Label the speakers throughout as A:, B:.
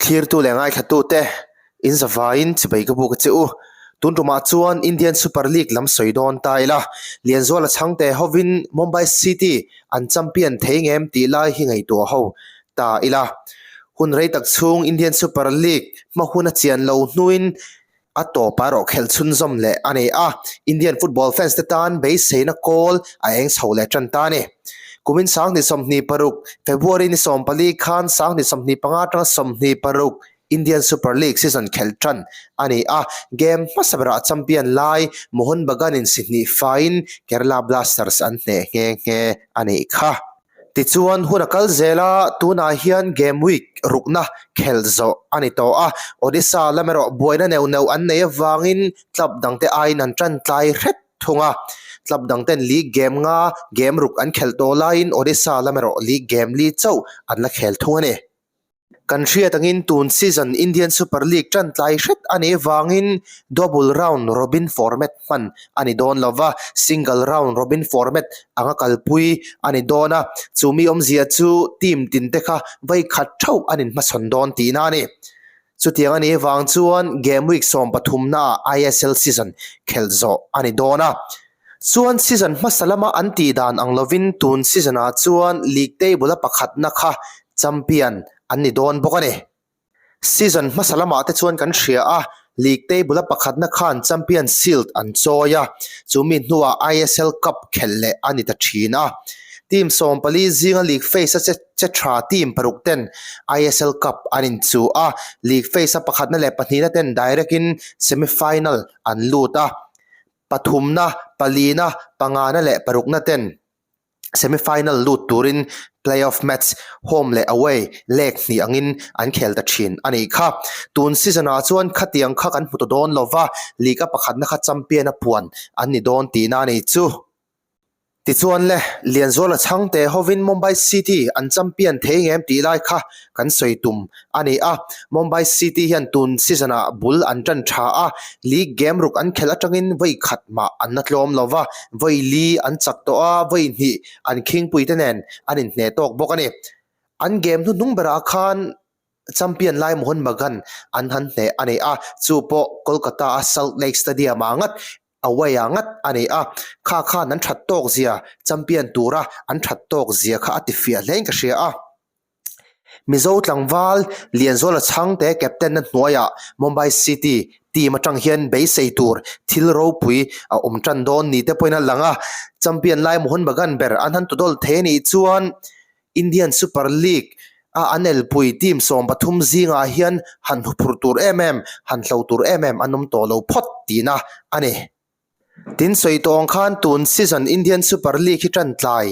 A: Thlirtu leh ngaithlatute in zavaiin chibai ka buk a che u. Tun tumah chuan Indian Super League lam sawi dawn ta ila, Lianzuala chhangte hovin Mumbai City an champion thei ngem tih lai hi ngaihtuah ho ta ila. Hun rei tak chhung Indian Super League hma hun a chian lo hnuin A tawpah erawh khelh chhunzawm leh a ni a, Indian football fans te tan beiseina kawl a eng chho leh tan ta a ni. Kumin 2026, February ni 14 khan 2025 atanga 26 Indian Super League season khelh tan a ni a, game hmasa berah champion lai Mohun Bagan in si hnih faiin Kerala Blasters an hneh nghe nghe a nih kha. Tichuan, hun a kal zel a, tunah hian game week rukna khelh zawh a ni tawh a, Odisha lam erawh buaina neuh neuh an nei avangin club dangte aiin an tan tlai hret thung a. Club dangten league game nga game ruk an khelh tawh laiin Odisha lam erawh league game li chauh an la khel thung a ni. Kan hriat angin tun season Indian Super League tan tlai hret a nih avangin double round robin format hman a ni dawn lo va, single round robin format anga kalpui a ni dawn a, chumi awmzia chu team tinte kha vawi khat theuh an inhmachhawn dawn tihna a ni. Chutiang a nih avang chuan game week sawmpathumnaah ISL season khelh zawh a ni dawn a. Chuan season hmasa lama an tih dan ang lovin tun season ah chuan league table a pakhatna kha champion an ni dawn bawk a ni. Season hmasa lamah te chuan kan hria a, league table a pakhatna khan champion shield an chawi a, chumi hnuah ISL Cup khelh leh a ni ta thin a. Team 14 zinga league phase a che che tha team paruk ten ISL Cup an inchuh a, league phase a pakhatna leh pahnihna ten direct in semi final an lut a. Pathumna, palina, pangana leh parukna ten semi-final lut turin play-off match home leh away leg hnih angin an khel ta thin a nih kha. Tun season-ah chuan khatiang kha kan hmu ta dawn lova, league a pakhatna kha champion a puan an ni dawn tihna a nih chu. Tichuan le, Lianzuala chhangte hovin Mumbai City an champion thei ngem tih lai kha kan sawi tum a ni a. Mumbai City hian tun season-ah bul an tan tha a, league game ruk an khelh atangin vawi khat mah an la tlawm lo va, vawi li an chak tawh a, vawi hnih an khingpuite nen an inhneh tawk bawk a ni. An game hnuhnung berah khan Champion lai Mohun Bagan an han hneh a ni a, chu pawh Kolkata-a Salt Lake Stadium-ah ngat away ah ngat a ni a, kha khan an that tawk zia champion tura an that tawk zia kha a ti fiah hle in ka hria a. Mizo tlangval Lianzuala Chhangte captain na hnuaiah Mumbai City team atang hian beisei tur thil ropui a awm tan dawn ni te pawhin a lang a, champion lai Mohun Bagan ber an han tudawl thei a nih chuan Indian Super League a an elpui team 13 zingah hian han huphurh tur em em, han hlo tur em em an awm tawh lo phawt tihna a ni. Tin sawi tawng khan tun season Indian Super League hi tan tlai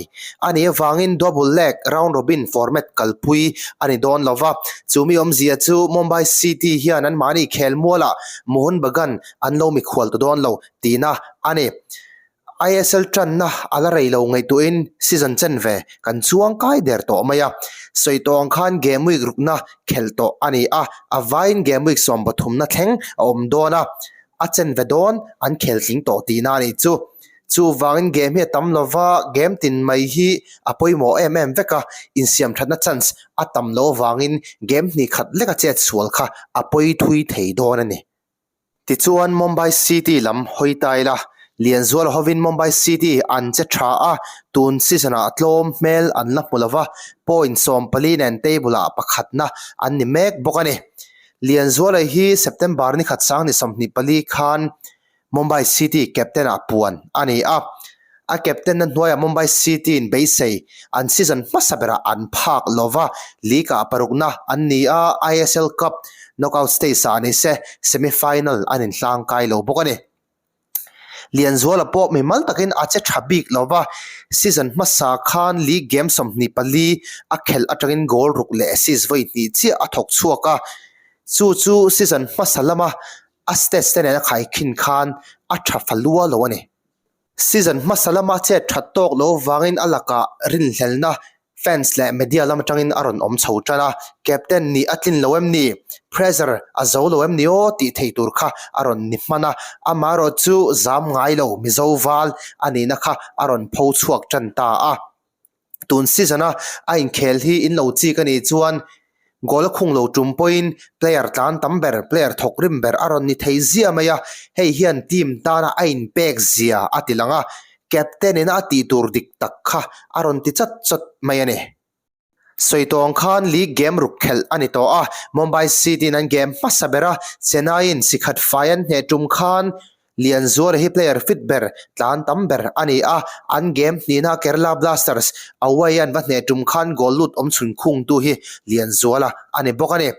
A: a nih avangin double leg round robin format kalpui a ni dawn lo va, chumi awmzia chu Mumbai City hian anmahni khelmualah Mohun Bagan an lo mikhual ta dawn lo tihna a ni. ISL tanna a la rei lo ngaihtuahin season chen ve kan chuang kai der tawh mai a. Sawi tawh ang khan game week rukna khelh tawh a ni a, a vaiin game week 13na thleng a awm dawn a, a chen ve dawn an khel tling tawh tihna a nih chu. Chuvangin game hi a tam lo va, game tin mai hi a pawimawh em em vek a, insiam thatna chance a tam loh avangin game hnih khat leka chet sual kha a pawi thui thei dawn a ni. Tichuan Mumbai City lam hawi ta ila, Lianzuala hovin Mumbai City an che tha a, tun season-ah tlawm hmel an la hmu lova, point 14 nen table-ah pakhatna an ni mek bawk a ni. Lianzuala hi September ni khat sang ni 24 khan Mumbai City captain-ah puan a ni a. A captain-na hnuaiah Mumbai City-in beisei an season hmasa berah an phak lo va, league-ah parukna an ni a, ISL Cup knockout stage-ah ni se semi-final an inhlangkai lo bawk a ni. Lianzuala pawh mimal takin a che tha bik lo va, season hmasa khan league game 24 a khelh atangin goal ruk leh assist vawi hnih chiah a thawk chhuak a, chu chu season hmasa lama a stats te nena khaikhin khan a tha fa lua lo a ni. Season hmasa lama chet that tawk lo vangin a lakah rinhlelna fans leh media lam atangin a rawn awm chho tan a, captain nih a tlin lo em ni? Pressure a zo lo em ni aw tih thei tur kha a rawn ni hman a, amaherawh chu zam ngai lo Mizo val a nihna kha a rawn pho chhuak tan ta a. Tun season a a inkhel hi in lo chik a nih chuan. Goal a khung lo tum pawhin player tlan tam ber, player thawk rim ber a rawn ni thei zia mai a, hei hian team tana a inpek zia a ti lang a, captain ina a tih tur dik tak kha a rawn ti chat chat mai a ni. Sawi tawng khan league game ruk khelh a ni tawh a, Mumbai City in an game hmasa ber a, Chennai in si khat fai an hneh tum khan Lianzuala hi player fit ber, tlan tam ber a ni a, an game hnihna Kerala Blasters away an va hneh tum khan goal lut awm chhun khungtu hi Lianzuala a ni bawk a ni.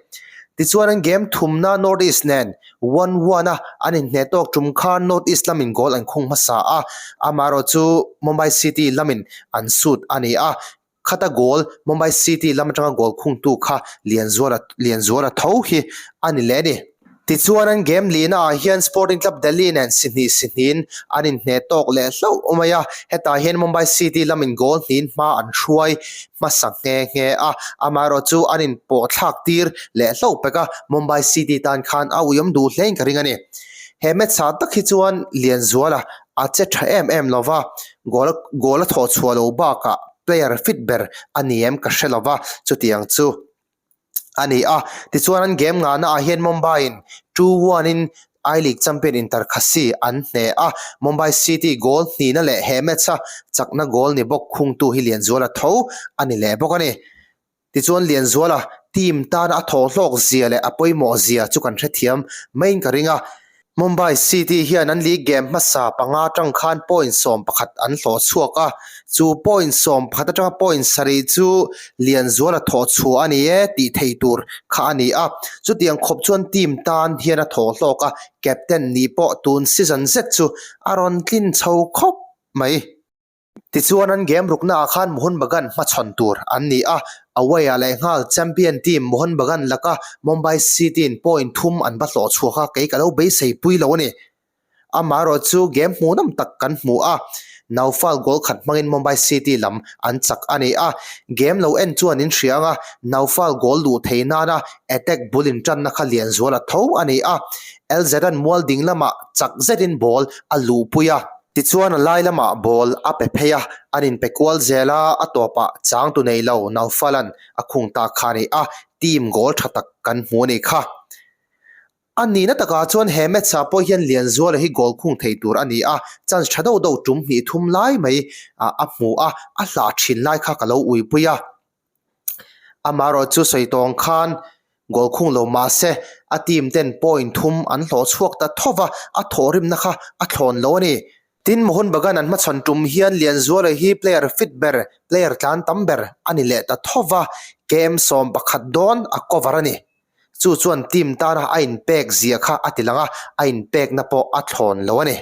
A: Tichuan an game thumna North East nen 1-1 a an inhneh tawk tum khan North East lamin goal an khung hmasa a, amaherawhchu Mumbai City lamin an sut a ni a, Khata goal, Mumbai City lam atanga goal khungtu kha Lianzuala Lianzuala tho hi a ni leh a ni. Tichuan an game lihna ah hian Sporting Club Delhi nen si hnih si hnihin an inhneh tawk leh hlauh mai a, hetah hian Mumbai City lamin goal hnihin hma an hruai hmasa nghe nghe a, amaherawhchu an inpawh thlak tir leh hlauh pek a, Mumbai City tan khan a uiawm duh hlein ka ring a ni. He match ah tak hi chuan Lianzuala a che tha em em lo va, goal goal a thawh chhuah lo bakah player fit ber a ni em ka hre lo va, chutiang chu a ni a. Tichuan an game ngahna ah hian Mumbai in 2-1 in I-League champion Inter Khasi an hneh a, Mumbai City goal hnihna leh he match a chakna goal ni bawk khungtu hi Lianzuala tho a ni leh bawk a ni. Tichuan Lianzuala team tan a thaw hlawk zia leh a pawimawh zia chu kan hrethiam maiin ka ring a. Mumbai City hian an league game hmasa panga atang khan point 11 an hlawh chhuak a, chu point 11 atanga point sarih chu Lianzuala thawh chhuah a ni e tih thei tur kha a ni a. Chutiang khawp chuan team tan hian a thaw hlawk a, captain nih pawh tun season zet chu a rawn tlin chho khawp mai. Tichuan an game rukna ah khan Mohun Bagan hmachhawn tur an ni a, away ah lehnghal champion team Mohun Bagan laka Mumbai City in point thum an va hlawh chhuak a, kei ka lo beisei pui lo a ni. Amaherawh chu game hmuhnawm tak kan hmu a, Naufal goal khat hmangin Mumbai City lam an chak a ni a, game lo en chuan in hria anga Naufal goal luh thei nana attack bul intanna kha lian zual a tho a ni a, LZ-a'n mual ding lamah chak zetin ball a luhpui a. Tichuan a lai lamah ball a pe phei a, an inpe kual zel a, a tawpah changtu nei lo Naufalan a khung ta kha a ni a, team goal tha tak kan hmu a ni kha. A nihna takah chuan he match ah pawh hian Lianzuala hi goal khung thei tur a ni a, chance tha deuh deuh tum hnih thum lai mai a hmu a, a hlah thin lai kha ka lo uipui a. Amaherawh chu sawi tawng khan goal khung lo mah se a team ten point thum an hlawh chhuak ta tho va, a thawhrimna kha a thlawn lo a ni. Tin, Mohun Bagan an hmachhawn tum hian Lianzuala hi player fit ber, player tlan tam ber a ni leh ta tho va, game 11 dawn a cover a ni. Chu chuan team tana a inpek zia kha a ti lang a, a inpekna pawh a thlawn lo a ni.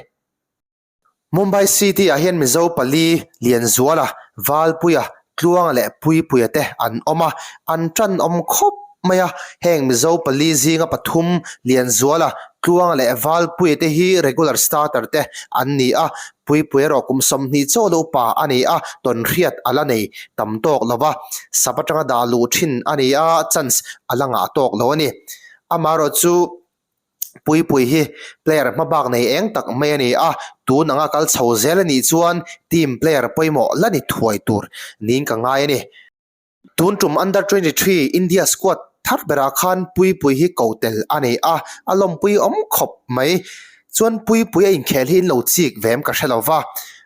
A: Mumbai City ah hian Mizo pali Lianzuala, Valpuia, Tluanga leh Puipuia te an awm a, an tanawm khawp mai a. Heng Mizo pali zinga pathum Lianzuala, Tluanga leh Valpuia te hi regular starter te an ni a, Puipuia erawh kum 20 chaw lo pa a ni a, tawnhriat a la nei tam tawk lo va, sap atanga dah luh thin a ni a, chance a la ngah tawk lo a ni. Amaherawhchu. Puipui hi player hmabak nei eng tak mai a ni a, tun anga kal chho zel a nih chuan team player pawimawh la ni thuai tur niin ka ngai a ni. Tun tum Under 23 India squad thar berah khan Puipui hi ko tel a ni a, a lawmpui awm khawp mai. Chuan Puipui a inkhel hi in lo chik ve em ka hre lo va,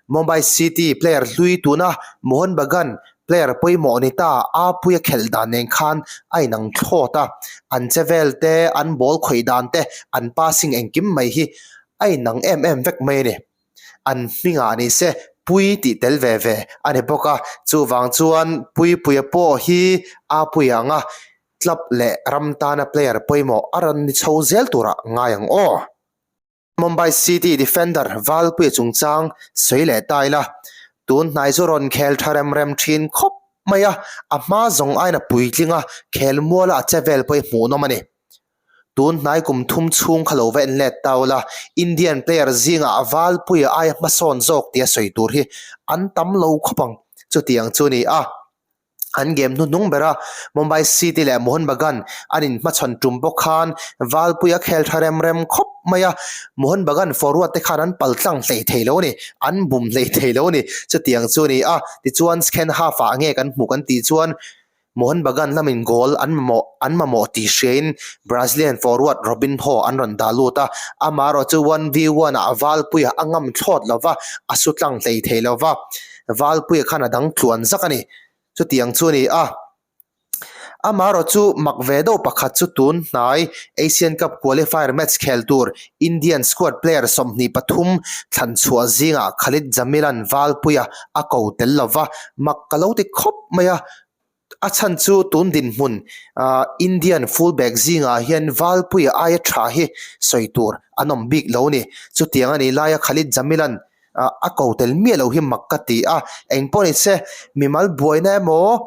A: Mumbai City player hlui tuna Mohun Bagan Player pawimawh ni ta a puia khelh dan nen khan a inang thlawt a, an che vel te, an ball khawih dan te, an passing engkim mai hi a inang em em vek mai a ni. An hmingah ni se Pui tih tel ve ve a ni bawk a, chuvang chuan Puipuia pawh hi a pui ang a, club leh ram tana player pawimawh a rawn ni chho zel turah ngai ang aw. Mumbai City defender Valpuia chungchang sawi leh ta ila, tun hnai chu rawn khel tha rem rem thin khawp mai a, a hma zawng aiin a puitling a, khel muala a che vel pawh hi hmuhnawm a ni. Tun hnai kum thum chhung kha lo va en let ta ula, Indian player zingah Valpuia aia hmasawn zawk tia sawi tur hi an tam lo khawp ang, chutiang chu a ni a. An game hnuhnung bera Mumbai City leh Mohun Bagan an inhmachhawn tum bawk khan Valpui a khel tha rem rem khawp mai a, Mohun Bagan forward te khan an pal tlang hlei thei lo a ni, an bum hlei thei lo a ni, chutiang chu a ni a. Tichuan second half ah nge kan hmuh kan tih chuan. Mohun Bagan lamin goal an mamawh an mamawh tih hriain Brazilian forward Robinho an rawn dah lut a, amaherawhchu 1v1 ah Valpuia a ngam thlawt lo va, a su tlang hlei thei lo va, Valpuia khan a dang tluan zak a ni. Chutiang chu a ni a. Amaherawhchu mak ve deuh pakhat chu tun hnai Asian Cup qualifier match khel tur Indian squad player 23 thlan chhuah zingah Khalid Jamilan Valpuia a ko tel lo va, mak ka lo ti khawp mai a. A chhan chu tun dinhmun Indian fullback zingah hian Valpuia aia tha hi sawi tur an awm bik lo ni. Chutiang a nih laia Khalid Jamilan a ko tel miah lo hi mak ka ti a, engpawh ni se mimal buaina emaw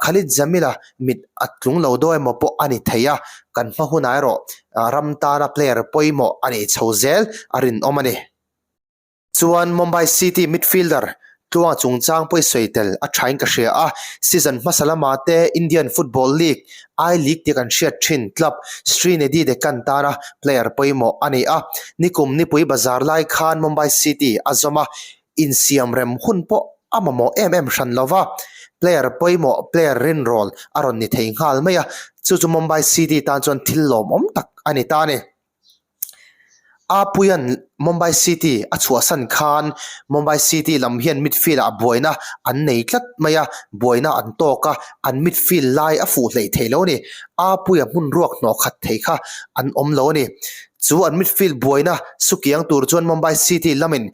A: Khalid Jamila mit a tlung lo dawn emaw pawh a ni thei a, kan hma hunah erawh ram tana player pawimawh a nih chho zel a rinawm a ni. Chuan Mumbai City midfielder Tluanga chungchang pawh i sawi tel a thain ka hria a, season hmasa lamah te Indian Football League, I-League tia kan hriat thin club Srinidhi Deccan tana player pawimawh a ni a. Nikum nipui bazar lai khan Mumbai City a zawm a, insiam rem hun pawh a mamawh em em hran lo va, player pawimawh player rinrawl a rawn ni thei nghal mai a, chu chu Mumbai City tan chuan thil lawmawm tak a ni ta a ni. Apuia'n Mumbai City a chhuahsan khan Mumbai City lam hian midfield ah buaina an nei tlat mai a, buaina an tawk a, an midfield lai a fuh hleih thei lo a ni. Apuia hmun ruak hnawh khat thei kha an awm lo a ni. Chu an midfield buaina sukiang tur chuan Mumbai City lamin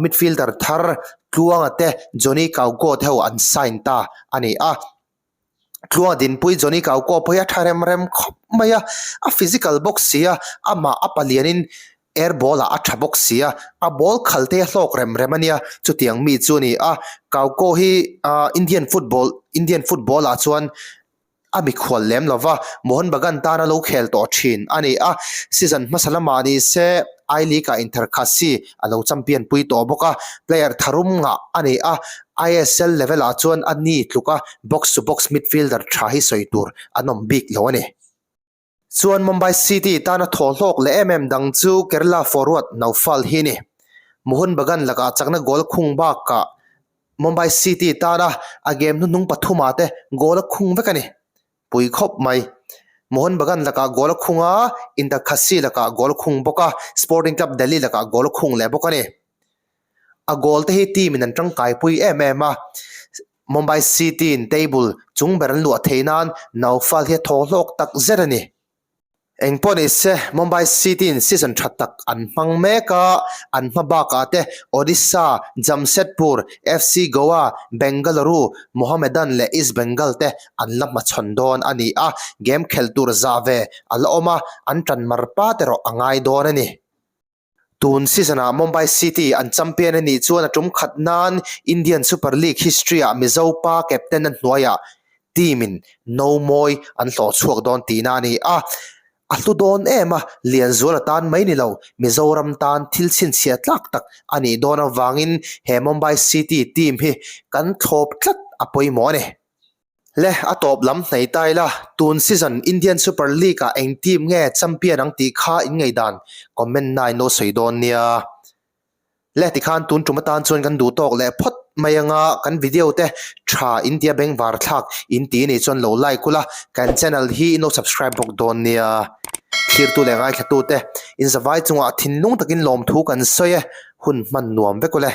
A: midfielder thar Tluanga te Johnny Kauko te ho an sign ta a ni a. Tluang Dinpui Johnny Kauko pawh hi a tha rem rem khawp mai a, a physical bawk si a, amah a palianin air ball ah a tha bawk si a, a ball khal te hi a hlawk rem rem a nia, chutiang mi chu a ni a, Kauko hi ah Indian football Indian football ah chuan a mikhual lem lo va, Mohun Bagan tana lo khel tawh thin a ni a, season hmasa lamah ni se I-League ah Inter-Khasi a lo champion pui tawh bawk a, player tharum ngah a ni a, ISL level ah chuan a ni tluk a, box to box midfielder tha hi sawi tur an awm bik lo a ni. Chuan Mumbai City tana thaw hlawk leh em em dang chu Kerala forward Naufal hi a ni. Mohun Bagan lakah chakna goal khung bakah Mumbai City tana a game hnuhnung pathumah te goal a khung vek a ni. Pui khawp mai. Mohun Bagan lakah goal a khung a, Inter Khasi lakah goal a khung bawk a, Sporting Club Delhi lakah goal a khung leh bawk a ni. A goal te hi team in an tangkai pui em em a, Mumbai City in table chung ber an luah theih nan Naufal hi a thaw hlawk tak zet a ni. Engpawh ni se, Mumbai City in season tha tak an hmang mek a, an hma bakah te Odisha, Jamshedpur, FC Goa, Bengaluru, Mohammedan leh East Bengal te an la hmachhawn dawn a ni a, game khelh tur zah ve a la awm a, an tan mar pat erawh a ngai dawn a ni. Tun season-ah Mumbai City an champion a nih chuan a tum khat nan Indian Super League history-ah Mizo pa captain a hnuaiah team-in no mawi an hlawh chhuak dawn tihna a ni a. A hlu dawn em a, Lianzuala tan mai ni lo, Mizoram tan thil chhinchhiah tlak tak a nih dawn avangin he Mumbai City team hi kan thlawp tlat a pawimawh a ni. Le, a tawp lam hnei ta ila, tun season Indian Super League ah eng team nge champion ang tih kha in ngaihdan comment na in lo sawi dawn nia. Le, tikhan tun tum atan chuan kan duh tawk leh phawt mai anga kan video te tha India bengvar thlak in ti nih chuan lo like ula, kan channel hi in lo subscribe bawk dawn nia. Thirtu leh ngaithlatute, in zavai chungah thinlung takin lawmthu kan sawi e, hun hman nuam vek ule.